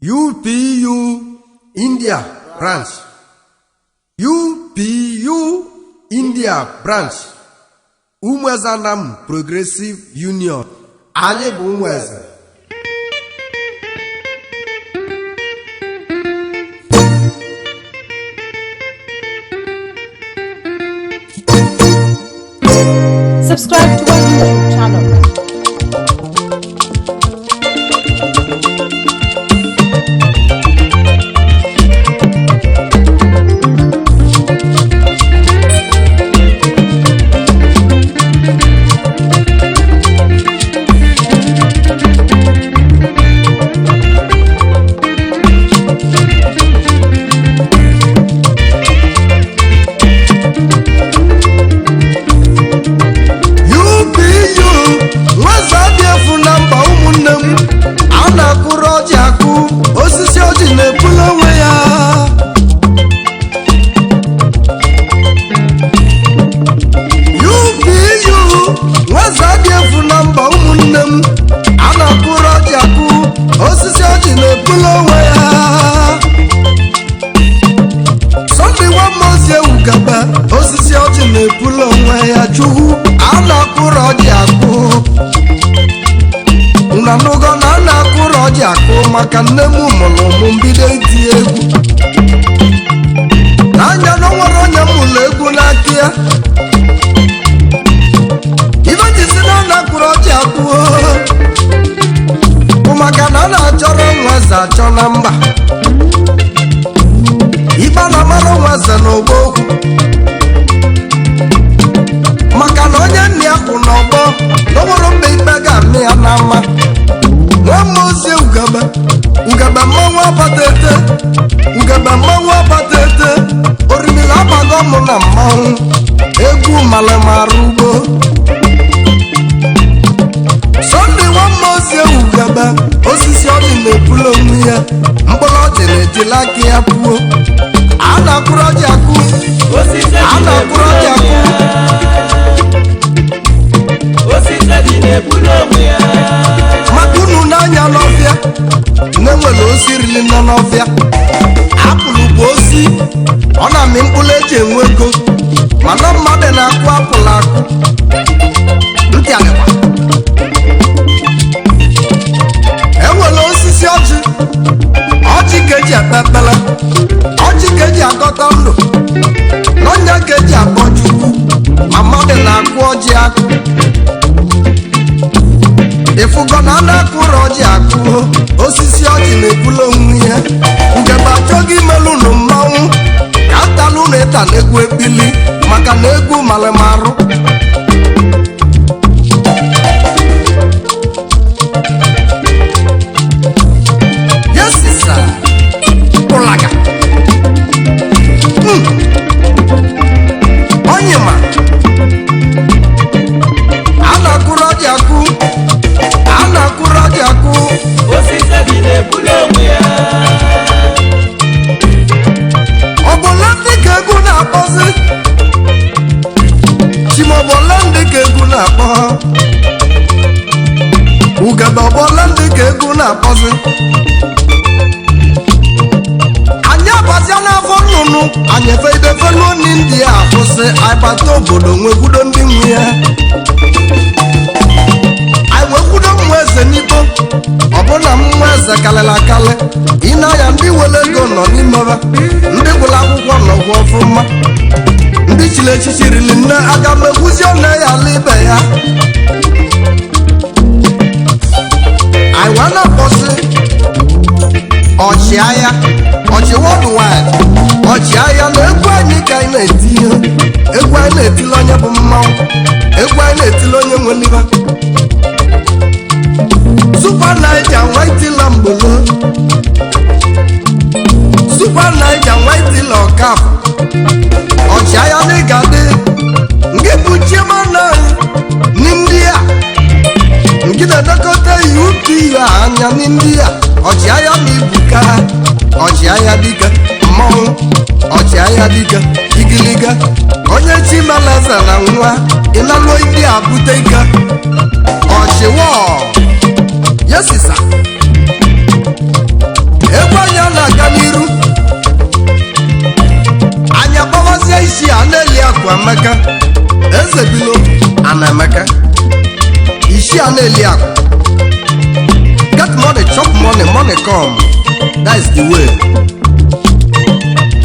UPU India Branch, UPU India Branch, Umueze Progressive Union. Anyị bụ Umueze. Subscribe to our YouTube channel. UPU nweze dị efu na mba, ụmụnne m, a na-akụrụ ọjị akụ, osisi ọjị na-ebulu onwe ya. UPU nweze dị efu na mba, ụmụnne m, a na-akụrụ ọjị akụ, osisi ọjị na-ebulu onwe ya. Sunday nwamozi ewugaba, osisi ọjị na-ebulu onwe ya. Chukwu, a na-akụrụ ọjị akụ na nụgo na a na-akụrụ ọjị akụ, maka nne m mụrụ mụ mbido iti egwu n'anya na o nwere onye m mụrụ egwu n'aka ya. Ibe jisi na a na-akụrụ ọjị akụ bụ maka na a na-achọrọ nwa eze achọ na mba. Ibe na mara nwa eze n'ogbo okwu, maka na onye nna ya kwụ n'ọgbọ na o nwere mgbe ikpe ga-amị ya n'ama. Nwamozi ugebe, ugebe mmanwụ abatete, ugebe mmanwụ abatete, orimila abago mụ na mmanwụ egwu malamara ugbo. Sunday nwamozi ewugebe, osisi ọjị na-ebulu onwe ya, mkpụrụ ọjị na-ejila aka ya puo. A na-akụrụ ọjị akụ, a na-akụrụ ọjị akụ. Osisi dị na-ebulu onwe ya. Maka unu n'anya n'ọfịa na-enwere osi riri nne n'ọfịa. Apụlụ bụ osi, ọ na-amị mkpụrụ eji enwe ego, mana mmadụ na-akụ apụlụ akụ ntị alịkwa. Enwere osisi ọjị, ọjị ka eji ekpe ekpere, ọjị ka eji agọta ndụ, n'ọnya ka eji akpọ Chukwu, ma mmadụ na-akụ ọjị akụ. Ịfụgo na a na-akụrụ ọjị akụ, osisi ọjị na-ebulu onwe ya. Ugebe achọghị imelu unu mmanwụ ka atalụ na ịta na egwu ekpili, maka na egwu malụmarụ. Yesisa ụlaga onye ma a na-akụrụ ọjị akụ, a na-akụrụ ọjị akụ. Osisi dị na-ebulu onwe ya. Ọbụla ndị ka egwu na-akpọzi chimọbụla, ndị ka egwu na-akpọ ugebe, ọbụla ndị ka egwu na-akpọzi. Anyị abazia n'afọ nnụnụ, anyị efe idefelu ndị ndị a kwụsị agbata obodo nwekwudo ndị nwe ya. Anyị nwekwudo mmụọ eze n'ibo, ọbụna mmụọ eze kalịrị akalị. Ịna ya ndị were ego nọ n'imebe, ndị gwụrụ akwụkwọ nọgwụ ọfụma, ndị chiri echichi riri nne. Aga m ekwuzi ọna ya ala ibe ya. Anyị wee na-akpọsị ọchịagha, ọchị worldwide, ọchịagha na egwu anyị ka anyị na-etinye. Egwu anyị na-etili onye bụ mmanwụ, egwu anyị na-etili onye nweliba. Super Naija nwaitila mgbolo, Super Naija nwaitila ọkap, ọchịagha na ịga dị nke bụ chairman anyị n'India, nke na-edekọta UPU anya n'India. Ọchịagha na ibuka, ọchịagha dike mmanwụ, ọchịagha dike igiliga, onye chimeleze na nwa ịlalụ India bute ike. Ọchịwọ yesisa. Emeka Ezebilo ana Emeka isi a na-eli akụ. Get money, chop money, money come. That is the way.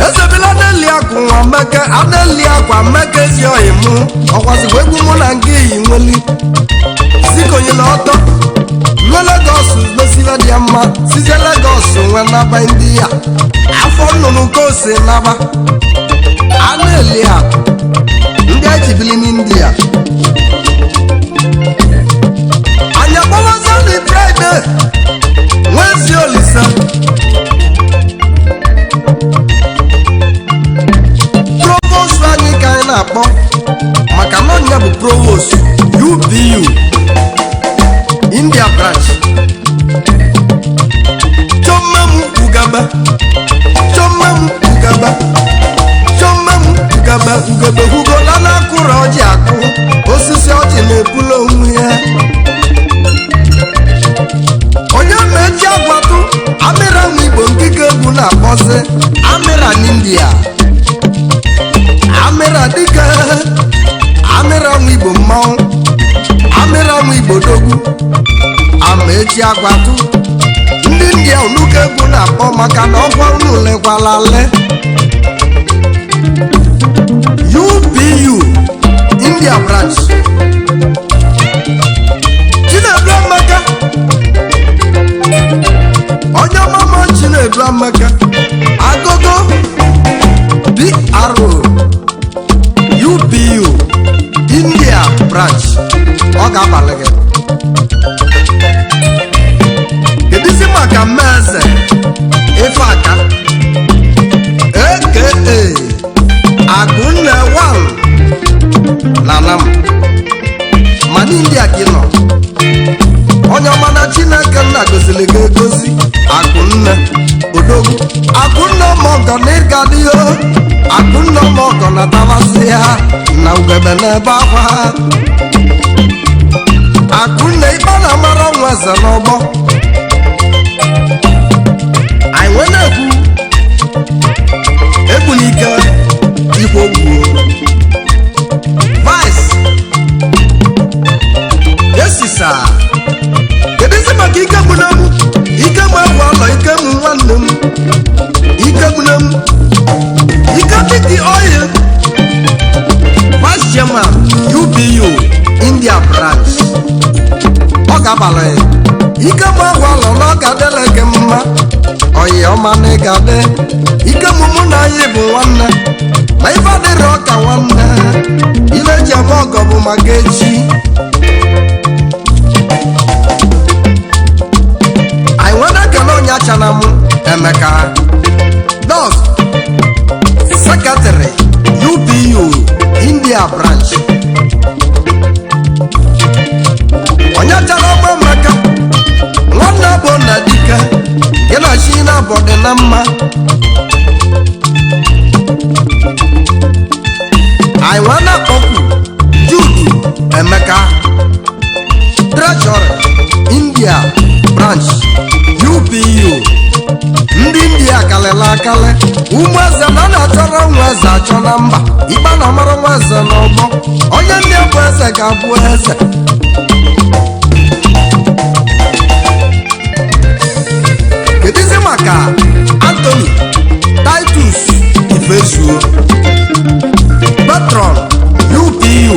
Ezebilo na-eli akụ nwa Emeka a na-eli akwa Emeka ezi oyi mụ ọkwazikwa egwu mụ na nke iyi nweli sikonyela ọtọ ruo Lagos mesila dị ya mma sizie Lagos nwee naba ndị ya afọ nnụnụ ka ose naba a na-eli akụ ndị ejibili n'India. Anyị akpọwazani Friday nwezi Olise provost anyị ka anyị na-akpọ maka na ọnya bụ provost UPU India branch. Chọmmem ugaba, chọmmem ugaba, chọmmem ugaba, ugebe hugola na-akụrụ ọjị akụ osisi ọjị na-ebulu onwe ya. Onye na-eji agwatụ amịra nwa Igbo nkike egwu na-akpọzi amịra n'India, amịra dike, amịra nwa Igbo mmanwụ, amịra nwa Igbo dogwu, ama echi agwatụ ndị India onuke egwu na-akpọ maka na ọkwa unu lekwala le. UPU India branch. Chinedu Amaka onye ọmama Chinedu Amaka agogo PRO UPU India branch ọ ga-abalị gị. Kedụzi maka Mmeze Ifeaka aka Akunne 1 na Nam ma n'India gị nọ onye ọma na Chineke nna goziri gị egozi. Akunne odogwu, Akunne ọmọgọ na ịga dị o, Akunne ọmọgọ na tabasị ya na ugebe n'ebe akwa. Akunne ikpe na amara nwa eze n'ọgbọ anyị nwee na-ekwu egbunike ikwu ogbuo vice esisa. Kedụzi maka ike gbunam, ike m egwu alọ, ike m nwanne m, ike gbunam, ike piti oil vice chairman UPU India branch ọ ga-abalị ike m egwu alọ na ọ ga-adịle gị mma oyi ọma na ị ga-adị ike m mụ na anyị bụ nwanne ma ife adịrị ọka nwanne ife eji eme ọgọ bụ maka echi. Anyị nwere ekele onye achana m Emeka dos sekretary UPU India branch onye chara ọgba Emeka nwanne bụ na dike gị na chi na abọ dị na mma. Anyị nwere akpọkwu Jude Emeka treasury India branch UPU ndị India kalịla akalị ụmụ eze na na-achọrọ nwa eze achọ na mba ikpe na amara nwa eze n'ọgbọ onye ndị bụ eze ga-abụ eze. Kedụzi maka Anthony Titus Ifezuo patron UPU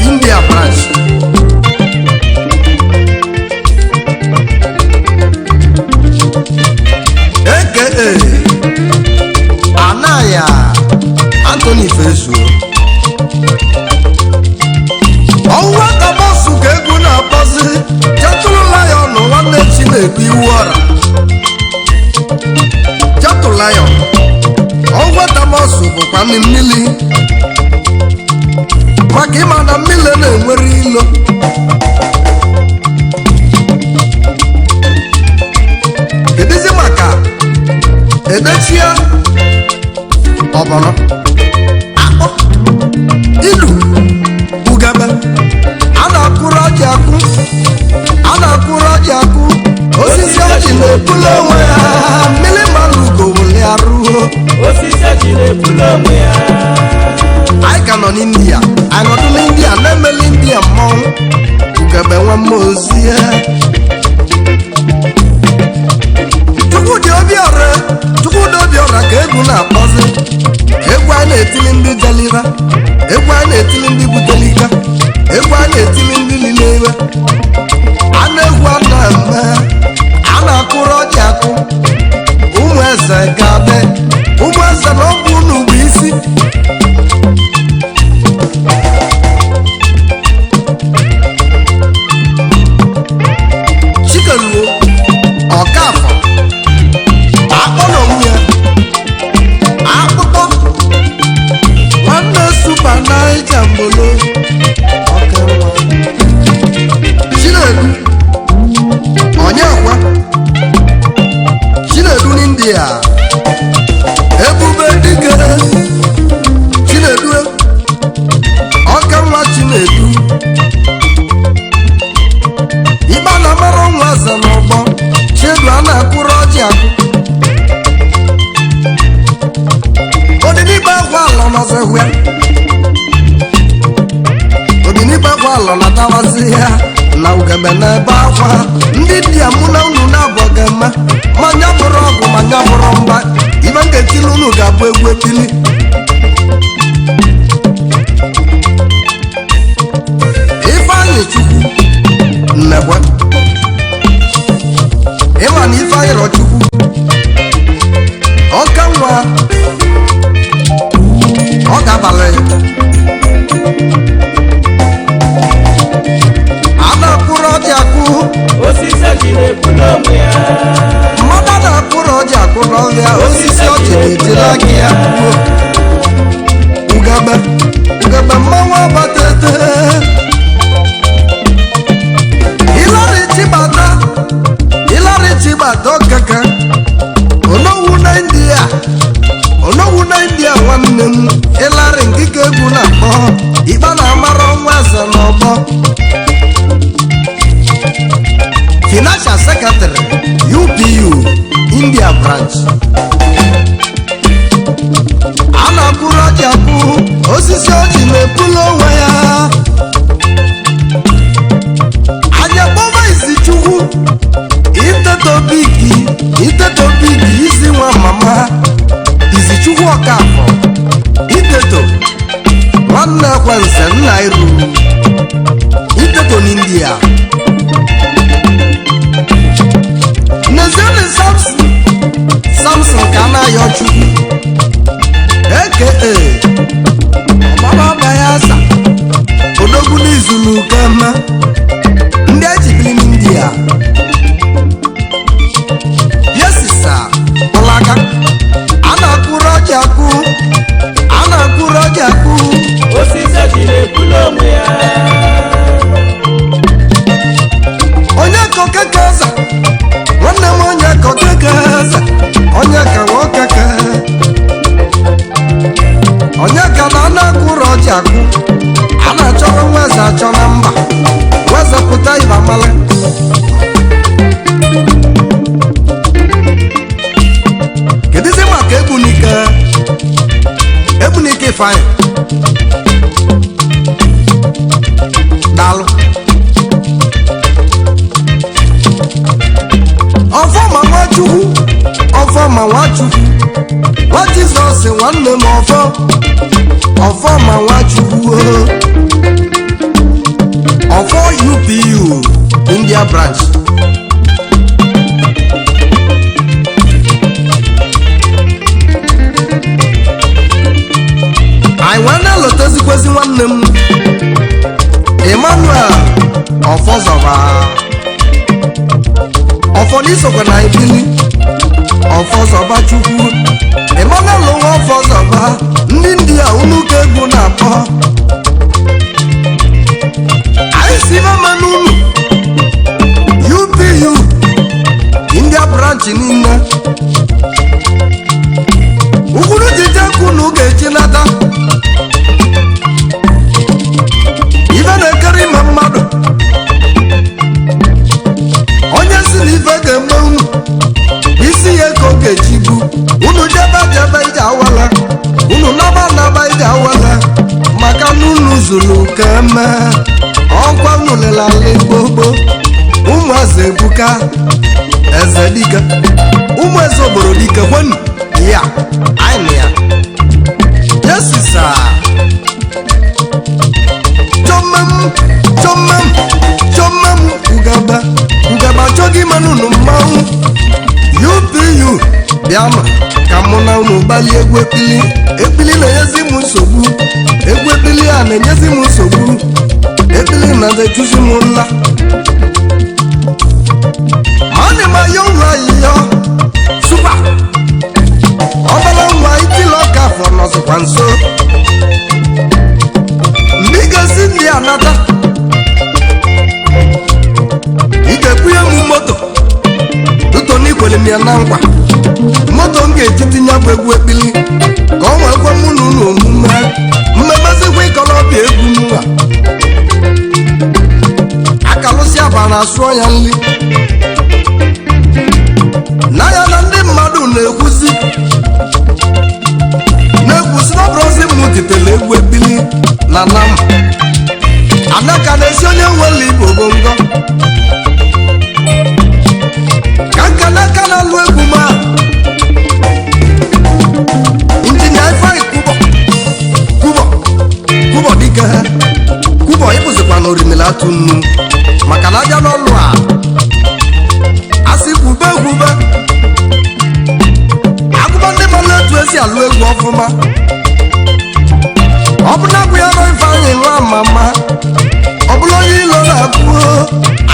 India branch aka Anaya Anthony Ifezuo. Ọnwa tabọsụ ka egwu na-akpọzi Gentle Lion nwanne Chinedu iwu ọra Gentle Lion ọnwa tabọsụ bụkwa mmiri maka ịma na mmiri na-enwere ilo. Kedụzi maka Edechie Ọbọnọ akpọ ilu ugebe a na-akụrụ ọjị akụ a na-akụrụ ọjị akụ osisi ọjị na-ebulu onwe ya mmiri mmanụ ugo wụli arụo Osisi ọjị na-ebulu onwe ya. Anyị ka nọ n'India, anyị nọdụ n'India na-emeli India mmọnwụ. Ugegbe nwa mmozi ya. Chukwudị Obiora, Chukwudị Obiora ka egwu na-akpọzi. Egwu a na-etili ndị jeliva, egwu a na-etili ndị butelika, egwu a na-etili ndị lile iwe. A na-egwu, a na-eme, a na-akụrụ ọjị akụ. Ụmụ eze ga-adị, ụmụ eze na ọ bụ unu bụ isi. Chikeluo Ọkafọ akpọ na onwe ya akpụkpọ nwanne Super Naija mbolo ọkenwa. Chinedu Onyekwa, Chinedu n'India, ebube dike Chinedu, ọkenwa Chinedu, ikpe na mara nwa eze n'ụgbọ. Chinedu, a na-akwụrụ ọjị akụ. Odinigba akwa alọ nọzihụ ya, odinigba akwa alọ na-atawazi ya na ugegbe n'ebe akwa. Ndị India, mụ na unu na-abụ ga-eme manya bụrụ ọgụ, manya bụrụ mgba. Ibe m ga-etili unu ga-abụ egwu etili. Ifeanyị Chukwu Nnekwe, ịma na Ifeanyị rọ Chukwu ọka nwa, ọ ga-abalị a na-akwụrụ ọjị akwụ. Osisi ọjị na-ebulu onwe ya. Mmadụ a na-akwụrụ ọjị akwụ n'ọhịa, osisi ọjị na-ejiri aka ya kwuo. Ugegbe, ugegbe mmanwụ agbatete. Ịlarị Chibata, Ịlarị Chibata Okeke, onowu na India, onowu na India, nwanne m Ịlarị, nkike egwu na-akpọ ikpe na-amara ọnwa eze n'ọgbọ. Financial Secretary, UPU India Branch. A na-akwụrụ ọjị akwụ, osisi ọjị na-ebulu onwe ya. Anya kpọba izi Chukwu Itetobigi, Itetobigi isi nwa mama Izichukwu Ọkafọ Iteto, nwanne ekwense nna iru Iteto n'India. Nezioni Samson, Samson ka na-ayọ Chukwu, aka Ọgbaba Bayelsa, odogwu n'izulu keme ndị eji bili n'India. Yesisa ụlaka, a na-akwụrụ ọjị akwụ, a na-akwụrụ ọjị akwụ. Osisi ọjị na-ebulu onwe ya. Onye ka okeke eze, nwanne m, onye ka okeke eze, onye ka nwokeke, onye ka na a na-akwụrụ ọjị akwụ. A na-achọrọ nwa eze achọ na mba wezepụta ịba mmalị. Kedụzi maka Egbunike, Egbunike Ifeanyị? Daalụ. Ọfọ ma Nwachukwu, ọfọ ma Nwachukwu, nwa Jizọs, nwanne m, ọfọ, ọfọ ma Nwachukwu o. Ọfọ, UPU India Branch. Anyị wee na-elotezikwezi nwanne m Emmanuel Ọfọzọba, ọfọ n'isokwa na ibili. Ọfọzọba Chukwu Emmanuel nwa Ọfọzọba, ndị India, unu ka egwu na-akpọ. Anyị si mama n'unu UPU India Branch niile ukwuru jije kwunu ga-eji nata ife na-ekere ime mmadụ. Onye si na ife ga-eme unu bụ isi ya ka ọ ga-eji bụ unu jebe jebe ije awala, unu naba naba ije awala. zuru ka eme ọkwa unu lelala gbogbo ụmụ eze ebuka eze dike ụmụ eze obodo dike kwenu ya anyị ya yesisa chọmem chọmem chọmem ugaba ugaba achọghị imenụ unu mmanwụ UPU bịanụ ka mụ na unu gbalie egwu ekpili ekpili na-enyezi m nsogbu egwu ekpili a na-enyezi m nsogbu ekpili na-echuzi m nla mana ma yo nwa yiyo supa ọbara nwa itili ọka afọ nọzikwa nso mgbe ị ga-esi ndị anata ị ga-ebunye m moto tuto n'ikwere m ya na nkwa moto m ga-eji tinye bụ egwu ekpili ka ọ nwee kwe mụ na ụlọ omume mmemezikwa ịkọlọbịa egwu m a akalụsị aba na asụọ ya nri na ya na ndị mmadụ na-ekwuzi na-ekwuzi na ọbụrụzi m titere egwu ekpili na nam adaka na-esi onye nwere igbo bụ ngọ ka nka n'aka na-alụ egwu ma injinia Ifeanyi Kubọ Kubọ Kubọ dike Kubọ ịbụzikwa na orimila atụ nnu maka na abịa n'ọlụ a asị kwube kwube akụkọ ndị mmadụ etu esi alụ egwu ọfụma ọ bụ na abụ ya nọ Ifeanyi nwa mama ọ bụla onye ilo na-akụ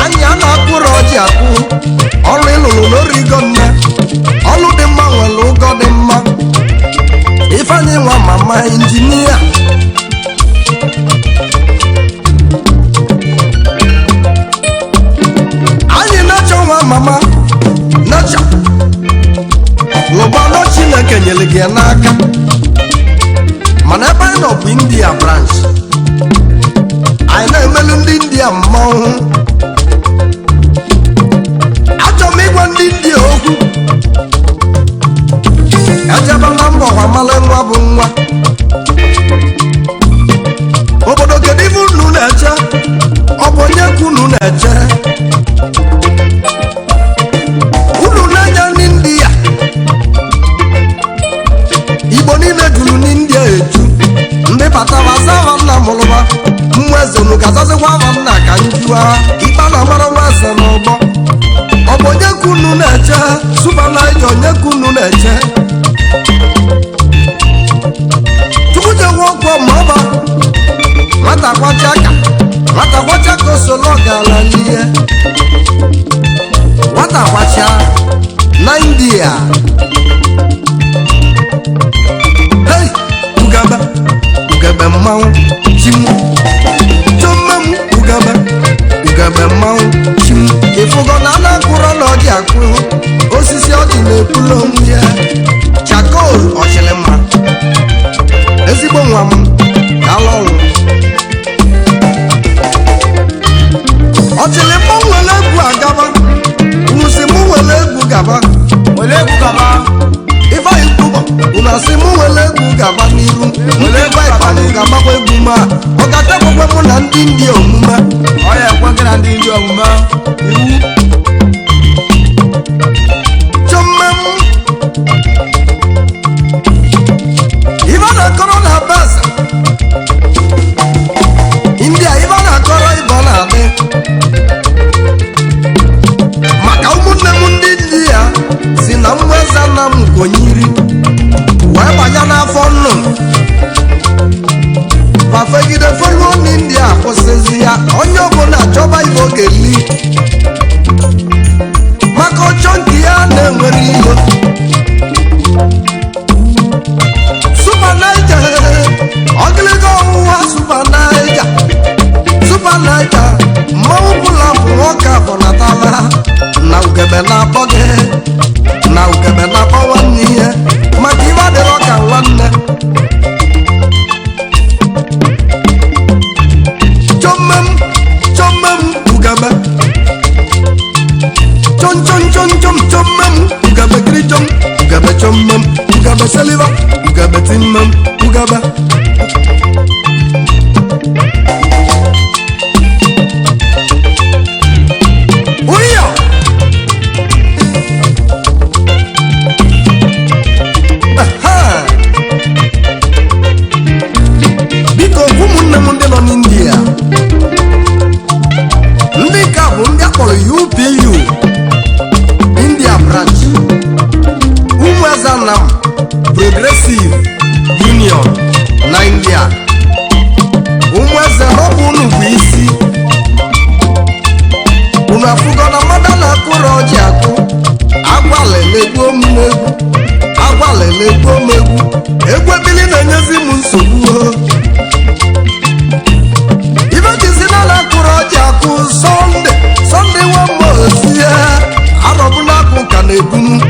anyị a na-akụrụ ọjị akụ ọrụ ịlụrụ n'origo nne ọlụ dị mma nwere ụgọ dị mma Ifeanyi nwa mama injinia anyị na-achọ nwa mama nacha lụgbanụ Chineke nyere gị ya n'aka mana ebe anyị nọ bụ India branch anyị na-emelu ndị India mmanwụ achọ m ịgwa ndị India okwu ejebe na mbọ kwa mara nwa bụ nwa obodo kedu ife unu na-eche ọ bụ onye ka unu na-eche unu na-anya ndị India Igbo niile juru n'India eju ndị batara zara nna mụrụba mmụọ eze unu ga-azazikwa ava nna ka njụa ikpe na mara nwa eze n'ụgbọ ọ bụ onye ka unu na-eche Super Naija onye ka unu na-eche Chukwujekwu ọkwọ ma ọba nwata kwacha ka nwata kwacha ka o soro ọgala n'ihe nwata kwacha na India hey ugebe ugebe mmanwụ chim chomem ugebe ugebe mmanwụ chim ịfụgo na anakụrọ na ọjị akụ osisi ọjị na-ekwulu onwe ya chakol ọchịlịmma ezigbo nwa m daalụ ọrụ ọchịlịmma nwere egwu agaba unu si mụ nwere egwu gaba Were egwu gaba. Ifeanyi Kubọ unu asị mụ nwere egwu gaba n'iru ndị ịkpanụ ga-agbakwa egwu ma ọ ga-achakwakwa mụ na ndị India omume Ọ ya ekwe gị na ndị ndị omume iwu. Chọmmem ife na-akọrọ na basa India ife na-akọrọ ibe ọ na-adị maka ụmụnne m ndị India si na mmụeze nna m konyiri wee banye n'afọ nnụnụ fafegide feluo n'India kwụsịzi ya onye ọbụla chọba ibe ọ ga-eli maka ọchọ nke ya na-enwere ihe Super Naija ọgịlịga ọwụwa Super Naija Super Naija mmanwụ bụla bụ nwoke afọ natala na ugebe na-akpọ gị na ugebe na-akpọ nwanne ihe maka ibe adịrọ ka nwanne chọmmem chọmmem ugebe chom chom chom chom chommem ugebe kiri chom ugebe chommem ugebe seliva ugebe timmem ugebe Ụmụnna m Progressive Union na India. Ụmụeze n'ọbụ unu bụ isi. Unu afụgo na mmadụ na-akụrụ ọjị akụ. Agwalele gbuo m egwu, agwalele gbuo m egwu, egwu ebili na-enyezi m nsogbu o. Ibe jizi na na-akụrụ ọjị akụ. Sọnde Sọnde nwamozie arọbụla akụ ka na-ebunu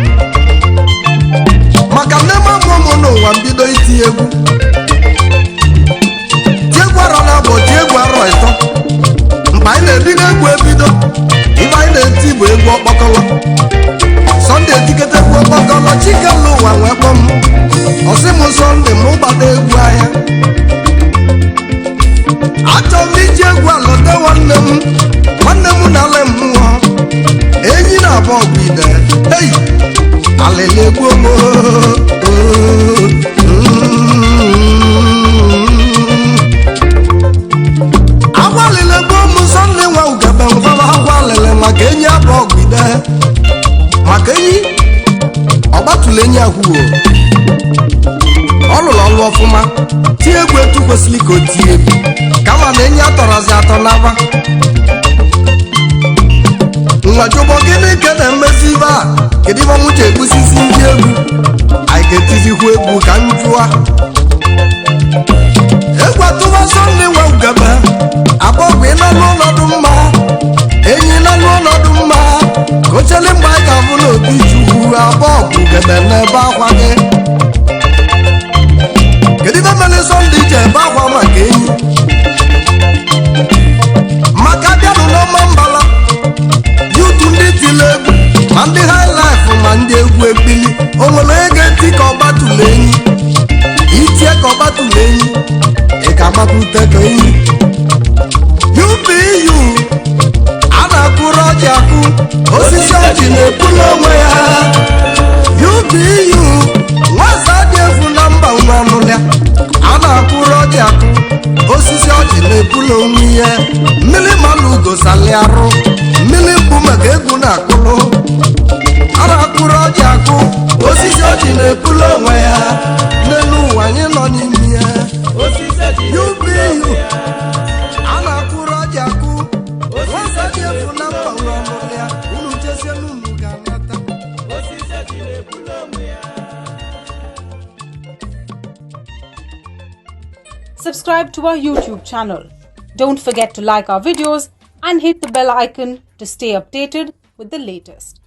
maka nne m amụ m n'ụwa mbido iti egwu, tie egwu arọ na abụ, tie egwu arọ ịtọ. Mgbe anyị na-ebido egwu, ebido ibe anyị na-eti bụ egwu ọkpọkọlọ. Sọnde etiketa egwu ọkpọkọlọ, chikelu ụwa wee kpọ m, ọsị m Sọnde m gbado egwu ahịa. Achọrọ m iji egwu alọta nwanne m, nwanne m na-ala mmụọ enyi na-abụ ọgụ ide. Ei, alịla egwu m oo. Agwalịla egwu m. Sọnde nwa ugebe ngwaba agwalịla maka enyi abụ ọgụ ide, maka enyi ọgbatụla enyi akwuo. Ọ lụrụ ọlụ ọfụma, tie egwu etu kwesịrị ka o tie egwu, kama na enyi atọrọzi atọ n'aba nwajụbọ. Gịnị ka na-emezi ibe a? Kedu ibe ọnwụ ji egbusisi ndị egwu? Anyị ga-etizikwu egwu ka m jụa. Egwu atụba. Sọnde nwa ugebe abụọ bụ ịnalụ ọnọdụ mma, enyi nalụ ọnọdụ mma, ka ochele mgbe anyị ga-abụ n'obi Chukwu. Abụọ bụ ugebe n'ebe akwa gị. Kedu ibe mere Sọnde ji ebe akwa maka enyi? Maka bịanụ n'ọma mbala yutu, ndị tiri egwu, ma ndị high life ma ndị egwu ebili, o nwere onye ga-eti ka ọgbatụla enyi? Itie ka ọgbatụla enyi, ị ga-agbakwute ka enyi. UPU a na-akụrụ ọjị akụ, osisi ọjị na-epulu onwe ya. UPU nwasa dị efu na mba nwa ọnụlịa, a na-akụrụ ọjị akụ, osisi ọjị na-epulu onwe ya. Mmiri malụ ugosali arụ mmiri mkpu maka egwu na-akụlụ. A na-akụrụ ọjị akụ, osisi ọjị na-epulu onwe ya n'elu ụwa anyị nọ n'ime ya. UPU a na-akụrụ ọjị akụ, nwasa dị efu na mba nwa ọnụlịa. Unu jezie n'unu ga-anata. Subscribe to our YouTube channel. Don't forget to like our videos and hit the bell icon to stay updated with the latest.